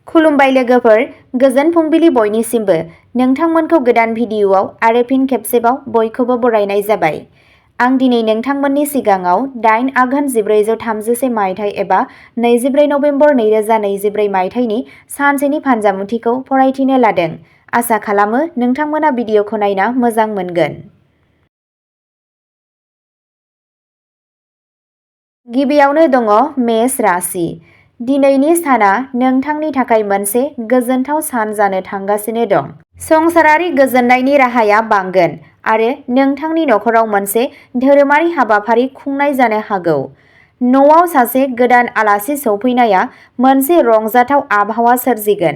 खुलुमबाय लोगोफोर, गोजोन फुंबिलि बयनिसिमबो। नोंथांमोनखौ गोदान भिडिअआव आरो फिन खेबसेबाव बयखौबो बरायनाय जाबाय। आं दिनै नोंथांमोननि सिगाङाव 8 आघोन 1433 मायथाइ एबा 24 नभेम्बर 2024 मायथाइनि सानसेनि फानजामुथिखौ फरायथिनो लादों। आसा खालामो नोंथांमोना भिडिअखौ नायना मोजां मोनगोन। गिबियावनो दङ मेष राशि। दिनैनि साना नोंथांनि थाखाय मोनसे गोजोनथाव सान जानो थांगासिनो दं। संसारारि गोजोननायनि राहाया बांगोन आरो नोंथांनि नखराव मोनसे धोरोमारि हाबाफारि खुंनाय जानो हागौ। न'आव सासे गोदान आलासि सौफैनाया मोनसे रंजाथाव आबहावा सोरजिगोन।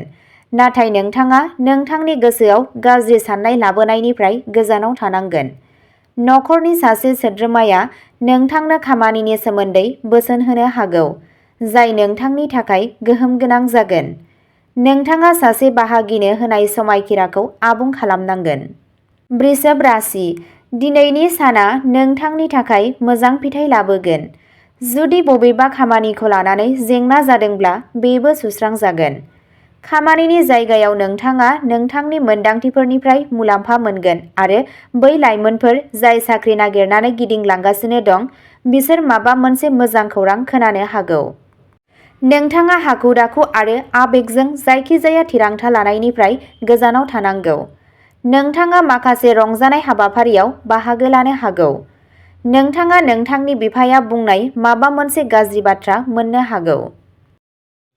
नाथाय नोंथाङा नोंथांनि गोसोआव गाज्रि साननाय लाबोनायनिफ्राय गोजानाव थानांगोन। नखरनि सासे सोद्रोमाया नोंथांनो खामानिनि सोमोन्दै बोसोन होनो हागौ, जाय नोंथांनि थाखाय गोहोम गोनां जागोन। नोंथाङा सासे बाहागिनो होनाय समायखिराखौ आबुं खालामनांगोन। वृषभ राशि। दिनैनि साना नोंथांनि थाखाय मोजां फिथाइ लाबोगोन। जुदि बबेबा खामानिखौ लानानै जेंना जादोंब्ला बेबो सुस्रांजागोन। खामानिनि जायगायाव नोंथाङा नोंथांनि मोनदांथिफोरनिफ्राय मुलाम्फा मोनगोन आरो बै लाइमोनफोर जाय साख्रि नागिरनानै गिदिंलांगासिनो दं, बिसोर माबा मोनसे मोजां खौरां खोनानो हागौ। नोंथाङा हाखु-दाखु आरो आबेगजों जायखिजाया थिरांथा लानायनिफ्राय गोजानाव थानांगौ। नोंथाङा माखासे रंजानाय हाबाफारियाव बाहागो लानो हागौ। नोंथाङा नोंथांनि बिफाया बुंनाय माबा मोनसे गाज्रि बाथ्रा मोननो हागौ।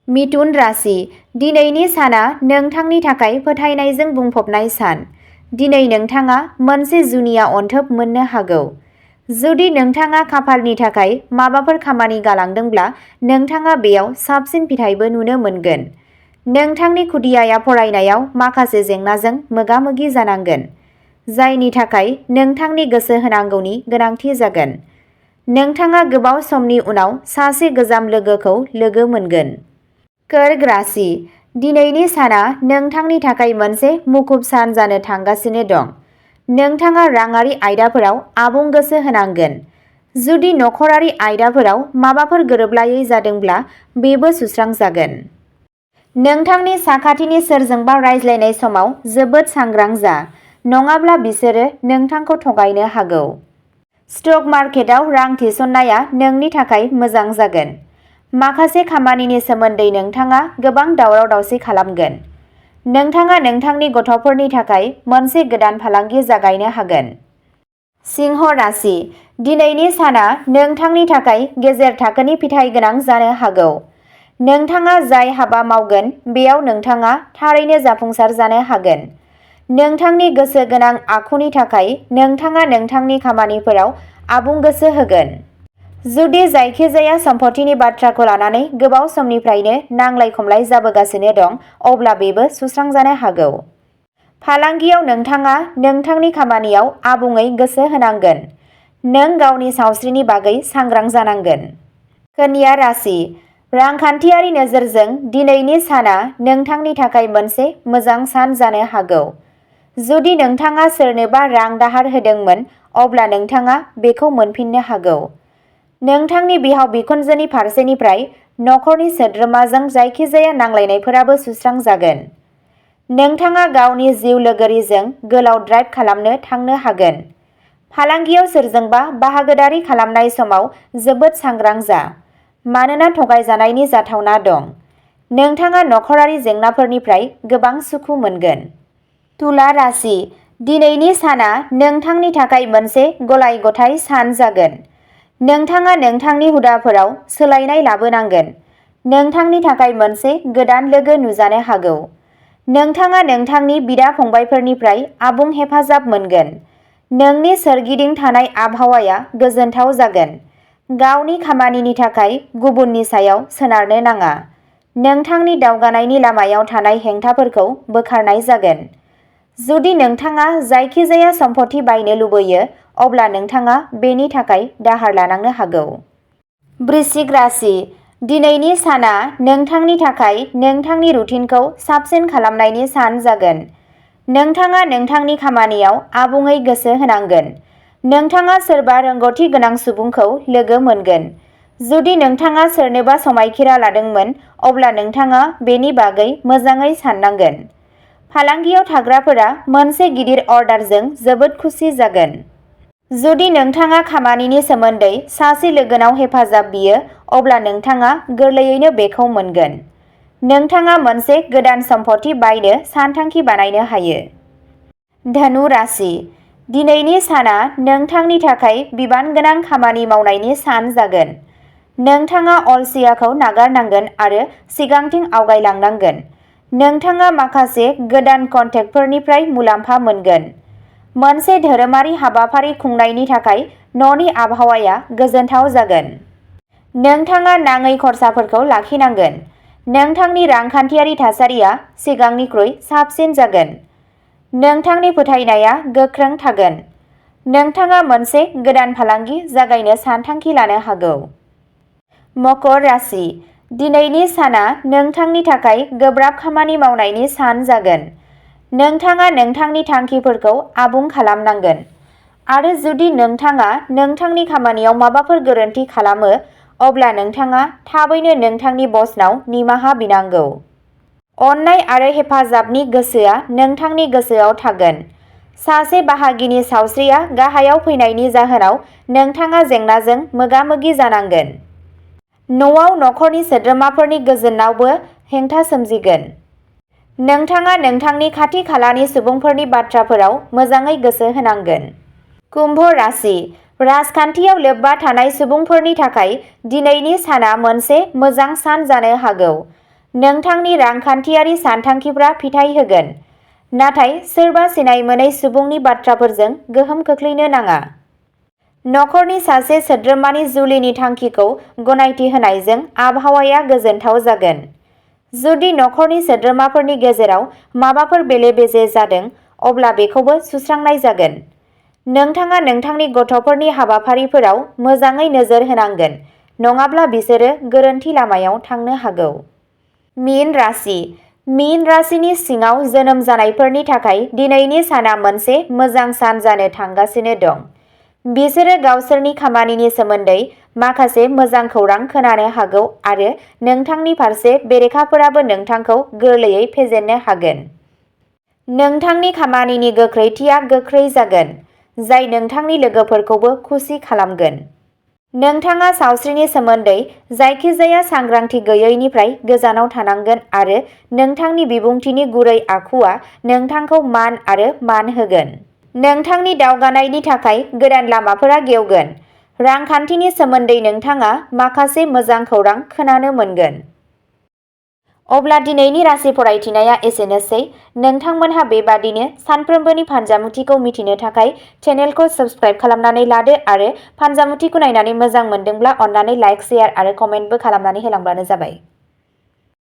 मिथुन राशि। दिनैनि साना नोंथांनि थाखाय फोथायनायजों बुंफबनाय सान। दिनै नोंथाङा मोनसे जुनिया अनथोब मोननो हागौ। जुदि नोंथाङा खाफालनि थाखाय माबाफोर खामानि गालांदोंब्ला नोंथाङा बेयाव साबसिन फिथायबो नुनो मोनगोन। नोंथांनि खुदियाया फरायनायाव माखासे जेंनाजों मोगा-मोगि जानांगोन, जायनि थाखाय नोंथांनि गोसो होनांगौनि गोनांथि जागोन। नोंथाङा गोबाव समनि उनाव सासे गोजाम लोगोखौ लोगो मोनगोन। कर्क राशि। दिनैनि साना नोंथांनि थाखाय मोनसे मुखुब सान जानो थांगासिनो दं। नोंथाङा राङारि आयदाफोराव आबुं गोसो होनांगोन। जुदि नखरारि आयदाफोराव माबाफोर गोरोबलायै जादोंब्ला बेबो सुस्रांजागोन। नोंथांनि साखाथिनि सोरजोंबा रायज्लायनाय समाव जोबोद सांग्रां जा, नङाब्ला बिसोरो नोंथांखौ थगायनो हागौ। स्टक मार्केटआव रां थिसननाया नोंनि थाखाय मोजां जागोन। माखासे खामानिनि सोमोन्दै नोंथाङा गोबां दावराव-दावसि खालामगोन। नोंथाङा नोंथांनि गथ'फोरनि थाखाय मोनसे गोदान फालांगि जागायनो हागोन। सिंह राशि। दिनैनि साना नोंथांनि थाखाय गेजेर थाखोनि फिथाइ गोनां जानो हागौ। नोंथाङा जाय हाबा मावगोन बेयाव नोंथाङा थारैनो जाफुंसार जानो हागोन। नोंथांनि गोसो गोनां आखुनि थाखाय नोंथाङा नोंथांनि खामानिफोराव आबुं गोसो होगोन। जुदि जायखिजाया सम्पथिनि बाथ्राखौ लानानै गोबाव समनिफ्रायनो नांलाय-खमलाय जाबोगासिनो दं, अब्ला बेबो सुस्रांजानो हागौ। फालांगियाव नोंथाङा नोंथांनि खामानियाव आबुङै गोसो होनांगोन। नों गावनि सावस्रिनि बागै सांग्रां जानांगोन। कन्या राशि। रांखान्थियारि नोजोरजों दिनैनि साना नोंथांनि थाखाय मोनसे मोजां सान जानो हागौ। जुदि नोंथाङा सोरनोबा रां दाहार होदोंमोन, अब्ला नोंथाङा बेखौ मोनफिननो हागौ। नोंथांनि बिहाव-बिखुनजोनि फारसेनिफ्राय नखरनि सोद्रोमाजों जायखिजाया नांलायनायफोराबो सुस्रांजागोन। नोंथाङा गावनि जिउ लोगोरिजों गोलाव ड्राइभ खालामनो थांनो हागोन। फालांगियाव सोरजोंबा बाहागोदारी खालामनाय समाव जोबोद सांग्रां जा, मानोना थगायजानायनि जाथावना दं। नोंथाङा नखरारि जेंनाफोरनिफ्राय गोबां सुखु मोनगोन। तुला राशि। दिनैनि साना नोंथांनि थाखाय मोनसे गलाय-गथाय सान जागोन। नोंथाङा नोंथांनि हुदाफोराव सोलायनाय लाबोनांगोन। नोंथांनि थाखाय मोनसे गोदान लोगो नुजानो हागौ। नोंथाङा नोंथांनि बिदा-फंबायफोरनिफ्राय आबुं हेफाजाब मोनगोन। नोंनि सोरगिदिं थानाय आबहावाया गोजोनथाव जागोन। गावनि खामानिनि थाखाय गुबुननि सायाव सोनारनो नाङा। नोंथांनि दावगानायनि लामायाव थानाय हेंथाफोरखौ बोखारनाय जागोन। जुदि नोंथाङा जायखिजाया सम्पथि बायनो लुबैयो, अब्ला नोंथाङा बेनि थाखाय दाहार लानांनो हागौ। वृश्चिक राशि। दिनैनि साना नोंथांनि थाखाय नोंथांनि रुटिनखौ साबसिन खालामनायनि सान जागोन। नोंथाङा नोंथांनि खामानियाव आबुङै गोसो होनांगोन। नोंथाङा सोरबा रोंग'थि गोनां सुबुंखौ लोगो मोनगोन। जुदि नोंथाङा सोरनोबा समायखिरा लादोंमोन, अब्ला नोंथाङा बेनि बागै मोजाङै साननांगोन। फालांगियाव थाग्राफोरा मोनसे गिदिर अर्डारजों जोबोद खुसि जागोन। जुदि नोंथाङा खामानिनि सोमोन्दै सासे लोगोनाव हेफाजाब बियो, अब्ला नोंथाङा गोरलैयैनो बेखौ मोनगोन। नोंथाङा मोनसे गोदान सम्पथि बायनो सानथांखि बानायनो हायो। धनु राशि। दिनैनि साना नोंथांनि थाखाय बिबानगोनां खामानि मावनायनि सान जागोन। नोंथाङा अलसियाखौ नागारनांगोन आरो सिगांथिं आवगायलांनांगोन। नोंथाङा माखासे गोदान कन्टेक्टफोरनिफ्राय मुलाम्फा मोनगोन। मोनसे धोरोमारि हाबाफारि खुंनायनि थाखाय न'नि आबहावाया गोजोनथाव जागोन। नोंथाङा नाङै खरसाफोरखौ लाखिनांगोन। नोंथांनि रांखान्थियारि थासारिया सिगांनिख्रुइ साबसिन जागोन। नोंथांनि फोथायनाया गोख्रों थागोन। नोंथाङा मोनसे गोदान फालांगि जागायनो सानथांखि लानो हागौ। मकर राशि। दिनैनि साना नोंथांनि थाखाय गोब्राब खामानि मावनायनि सान जागोन। नोंथाङा नोंथांनि थांखिफोरखौ आबुं खालामनांगोन आरो जुदि नोंथाङा नोंथांनि खामानियाव माबाफोर गोरोन्थि खालामो, अब्ला नोंथाङा थाबैनो नोंथांनि बसनाव निमाहा बिनांगौ। अननाय आरो हेफाजाबनि गोसोआ नोंथांनि गोसोआव थागोन। सासे बाहागिनि सावस्रिया गाहायाव फैनायनि जाहोनाव नोंथाङा जेंनाजों मोगा-मोगि जानांगोन। न'आव नखरनि सोद्रोमाफोरनि गोजोननावबो हेंथा सोमजिगोन। नोंथाङा नोंथांनि खाथि-खालानि सुबुंफोरनि बाथ्राफोराव मोजाङै गोसो होनांगोन। कुम्भ राशि। राजखान्थियाव लोब्बा थानाय सुबुंफोरनि थाखाय दिनैनि साना मोनसे मोजां सान जानो हागौ। नोंथांनि रांखान्थियारि सानथांखिफ्रा फिथाय होगोन, नाथाय सोरबा सिनायमोनै सुबुंनि बाथ्राफोरजों गोहोम खोख्लैनो नाङा। नखरनि सासे सोद्रोमानि जुलिनि थांखिखौ गनायथि होनायजों आबहावाया गोजोनथाव जागोन। जुदि नखरनि सोद्रोमाफोरनि गेजेराव माबाफोर बेले-बेजे जादों, अब्ला बेखौबो सुस्रांनाय जागोन। नोंथाङा नोंथांनि गथ'फोरनि हाबाफारिफोराव मोजाङै नोजोर होनांगोन, नङाब्ला बिसोरो गोरोन्थि लामायाव थांनो हागौ। मीन राशि। मीन राशिनि सिङाव जोनोम जानायफोरनि थाखाय दिनैनि साना मोनसे मोजां सान जानो थांगासिनो दं। बिसोरो गावसोरनि खामानिनि सोमोन्दै माखासे मोजां खौरां खोनानो हागौ आरो नोंथांनि फारसे बेरेखाफोराबो नोंथांखौ गोरलैयै फेजेननो हागोन। नोंथांनि खामानिनि गोख्रैथिया गोख्रै जागोन, जाय नोंथांनि लोगोफोरखौबो खुसि खालामगोन। नोंथाङा सावस्रिनि सोमोन्दै जायखिजाया सांग्रांथि गैयैनिफ्राय गोजानाव थानांगोन आरो नोंथांनि बिबुंथिनि गुरै आखुआ नोंथांखौ मान आरो मान होगोन। नोंथांनि दावगानायनि थाखाय गोदान लामाफोरा गेवगोन। रांखान्थिनि सोमोन्दै नोंथाङा माखासे मोजां खौरां खोनानो मोनगोन। अब्ला दिनैनि राशि फरायथिनाया एसेनोसै। नोंथांमोनहा बेबादिनो सानफ्रोमबोनि फानजामुथिखौ मिथिनो थाखाय चेनेलखौ साबस्क्राइब खालामनानै लादो आरो फानजामुथिखौ नायनानै मोजां मोनदोंब्ला अन्नानै लाइक, शेयार आरो कमेन्टबो खालामनानै होलांब्लानो जाबाय।